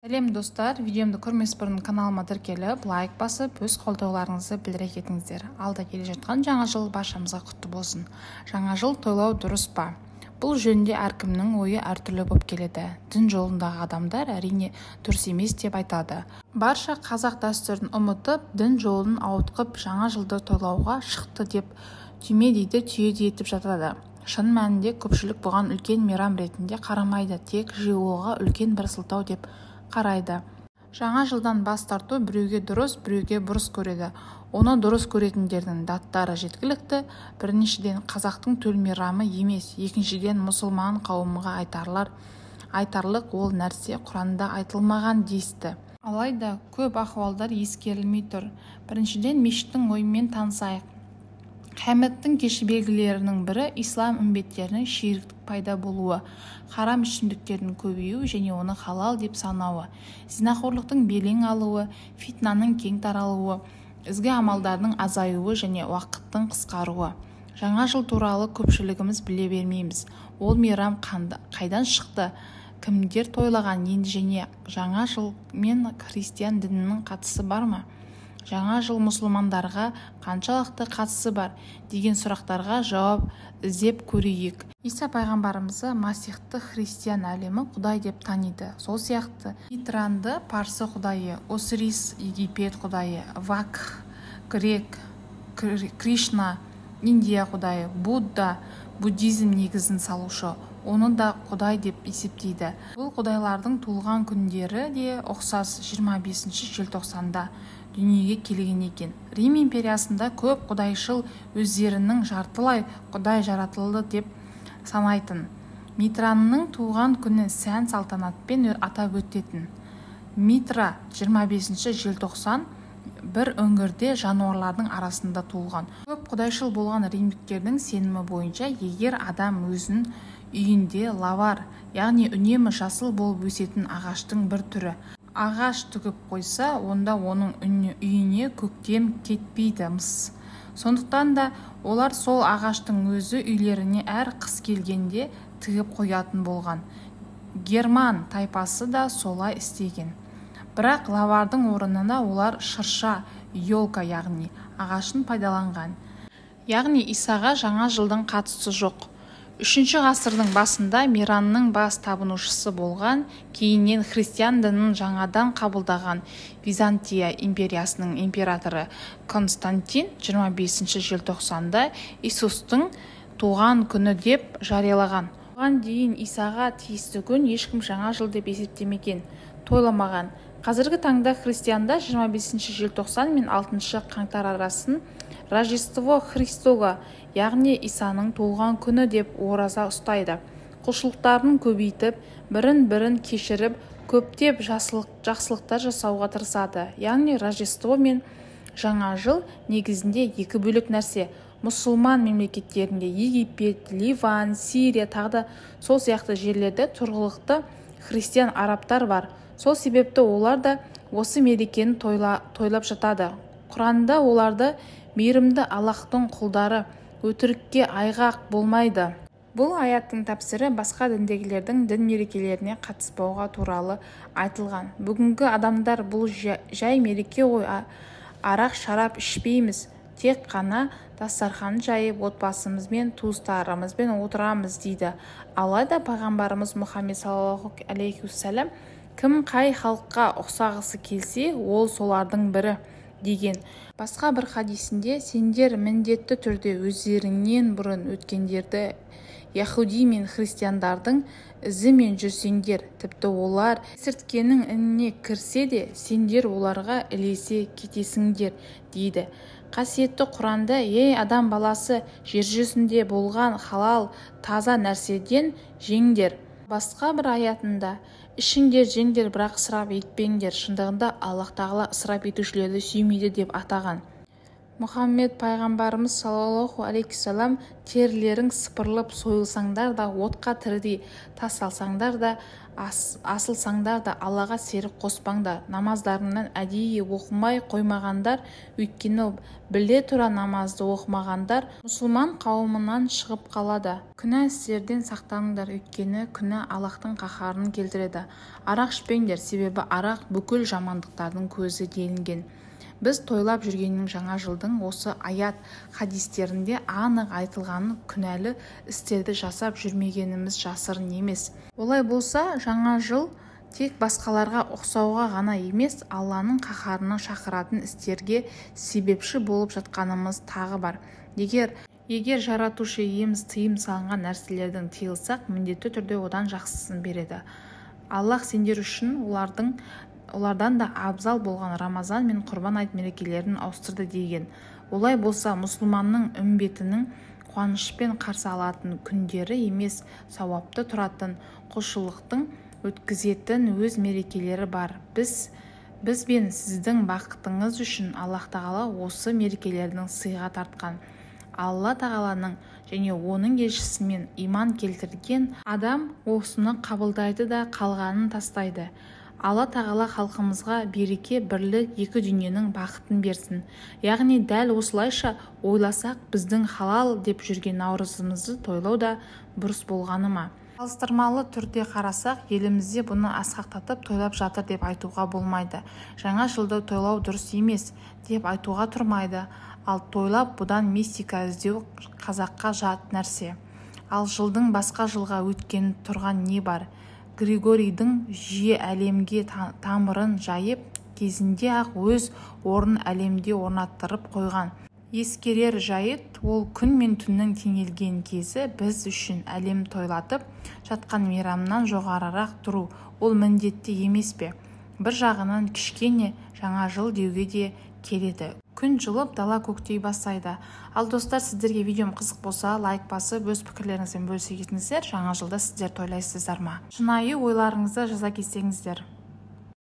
Сәлем, достар! Видеомды көрмес бұрын каналыма тіркеліп, лайк басып, өз қолдауларыңызды білдіре кетіңіздер. Алда келе жатқан жаңа жыл баршамызға құтты болсын. Жаңа жыл тойлау дұрыс па? Бұл жөнінде әркімнің ойы әртүрлі болып келеді. Дін жолындағы адамдар, әрине, дұрыс емес деп айтады. Барша қазақ дәстүрін ұмытып, дін жолын ауытқып, жаңа жылды тойлауға шықты деп түймедейді түйедей етіп жатады. Шын мәнінде көпшілік бұған үлкен мейрам ретінде қарамайды, тек жиылуға үлкен бір сылтау деп қарайды. Жаңа жылдан бас тарту біреуге дұрыс, біреуге бұрыс көреді. Оны дұрыс көретіндердің даттары жеткілікті. Біріншіден, қазақтың төл мейрамы емес, екіншіден, мұсылман қауымға айтарлық ол нәрсе Құранда айтылмаған десті. Алайда көп ахуалдар ескерілмей тұр. Біріншіден, мешіттің ойымен танысайық. Қияметтің кеш белгілерінің бірі ислам үмбеттерінің ширктік пайда болуы, харам ішімдіктердің көбеюі және оны халал деп санауы, зинақорлықтың белең алуы, фитнаның кең таралуы, ізгі амалдардың азаюы және уақыттың қысқаруы. Жаңа жыл туралы көпшілігіміз біле бермейміз. Ол мейрам қайдан шықты, кімдер тойлаған, енді және жаңа жыл мен христиан дінінің қатысы бар ма? Жаңа жыл мұсылмандарға қаншалықты қатысы бар деген сұрақтарға жауап іздеп көрейік. Иса пайғамбарымызды, Масихты христиан әлемі құдай деп таниды. Сол сияқты Митранды парсы құдайы, Осирис египет құдайы, Вакх грек, Кришна индия құдайы, Будда буддизм негізін салушы, оны да құдай деп есептейді. Бұл құдайлардың туылған күндері де ұқсас, 25 желтоқсанда дүниеге келген екен. Рим империясында көп құдайшыл өздерінің жартылай құдай жаратылды деп санайтын. Митранның туған күні сән салтанатпен атап өтетін. Митра 25 желтоқсан бір үңгірде жануарлардың арасында туылған. Көп құдайшыл болған римдіктердің сенімі бойынша, егер адам өзінің үйінде лавар, яғни үнемі жасыл болып өсетін ағаштың бір түрі, ағаш тігіп қойса, онда оның үйіне көктем кетпейді-мыс. Сондықтан да олар сол ағаштың өзі үйлеріне әр қыс келгенде тігіп қоятын болған. Герман тайпасы да солай істеген. Бірақ лавардың орнына олар шырша, елка, яғни ағашын пайдаланған. Яғни Исаға жаңа жылдың қатысы жоқ. Үшінші ғасырдың басында Миранның бас табынушысы болған, кейіннен христиан дінін жаңадан қабылдаған Византия империясының императоры Константин 25 желтоқсанда Иисустың туған күні деп жариялаған. Оған дейін Исаға тиісті күн ешкім жаңа жыл деп есептемеген, тойламаған. Қазіргі таңда христиандар 25 желтоқсан мен 6 қаңтар арасын Рождество Христова, яғни Исаның туылған күні деп ораза ұстайды. Құлшылықтарын көбейтіп, бірін-бірін кешіріп, көптеп жақсылықтар жасауға тырысады. Яғни Рождество мен жаңа жыл негізінде екі бөлек нәрсе. Мұсылман мемлекеттерінде Египет, Ливан, Сирия, тағы да сол сияқты жерлерде тұрғылықты христиан арабтар бар. Сол себепті олар да осы мерекені тойлап жатады. Құранда оларды мейірімді Аллахтың құлдары, өтірікке айғақ болмайды. Бұл аяттың тәпсірі басқа діндегілердің дін мерекелеріне қатыспауға туралы айтылған. Бүгінгі адамдар бұл жай мереке ғой, арақ шарап ішпейміз, тек қана дастархан жайып, отбасымызбен, туыстарымызбен отырамыз дейді. Алайда пайғамбарымыз Мұхаммед саллаллаху алейхи уассалам кім қай халыққа ұқсағысы келсе, ол солардың бірі деген. Басқа бір хадисінде сендер міндетті түрде өздеріңнен бұрын өткендерді, яхуди мен христиандардың ізімен жүрсеңдер, тіпті олар кесірткенің ініне кірсе де, сендер оларға ілесе кетесіңдер дейді. Қасиетті Құранда: «Ей адам баласы, жер жүзінде болған халал, таза нәрседен жеңдер». Басқа бір аятында: «Ішіңдер, жеңдер, бірақ ысырап етпеңдер. Шындығында Аллах тағала ысырап етушілерді сүймейді» деп атаған. Мұхаммед пайғамбарымыз саллаллаху алейхи терілерің сыпырылып сойылсаңдар да, отқа тірідей тасталсаңдар да, асылсаңдар да, Аллаға серік қоспаңдар. Намаздарыңнан әдейі оқымай қоймағандар, өйткені біле тұра намазды оқымағандар мұсылман қауымынан шығып қалады. Күнә істерден сақтаныңдар, өйткені күнә Аллаһтың қаһарын келтіреді. Арақ ішпеңдер, себебі арақ бүкіл жамандықтардың көзі делінген. Біз тойлап жүрген жаңа жылдың осы аят хадистерінде анық айтылған күнәлі істерді жасап жүрмегеніміз жасырын емес. Олай болса, жаңа жыл тек басқаларға ұқсауға ғана емес, Алланың қаһарына шақыратын істерге себепші болып жатқанымыз тағы бар. Егер жаратушы иеміз тыйым салынған нәрселерден тыйылсақ, міндетті түрде одан жақсысын береді. Аллаһ сендер үшін олардан да абзал болған Рамазан мен Құрбан айт мерекелерін ауыстырды деген. Олай болса, мұсылманның үмбетінің қуанышпен қарсы алатын күндері емес, сауапты тұратын, құлшылықтың өткізетін өз мерекелері бар. Біз бен сіздің бақытыңыз үшін Аллаһ Тағала осы мерекелердің сыйға тартқан. Алла Тағаланың және оның елшісімен иман келтірген адам осыны қабылдайды да қалғанын тастайды. Алла Тағала халқымызға береке, бірлік, екі дүниенің бақытын берсін. Яғни дәл осылайша ойласақ, біздің халал деп жүрген наурызымызды тойлау да бұрыс болғаны ма? Салыстырмалы түрде қарасақ, елімізде бұны асқақтатып тойлап жатыр деп айтуға болмайды. Жаңа жылды тойлау дұрыс емес деп айтуға тұрмайды. Ал тойлап бұдан мистика іздеу қазаққа жат нәрсе. Ал жылдың басқа жылға өткен тұрған не бар? Григорийдің жүйе әлемге тамырын жайып, кезінде-ақ өз орнын әлемде орнаттырып қойған. Ескерер жайт, ол күн мен түннің теңелген кезі біз үшін әлем тойлатып жатқан мейрамнан жоғарырақ тұру, ол міндетті емес пе? Бір жағынан кішкене жаңа жыл деуге де келеді. Күн жылып, дала көктей бастайды. Ал достар, сіздерге видеом қызық болса, лайк басып, өз пікірлеріңізбен бөлісе кетіңіздер. Жаңа жылда сіздер тойлайсыздар ма? Шынайы ойларыңызды жаза кетсеңіздер.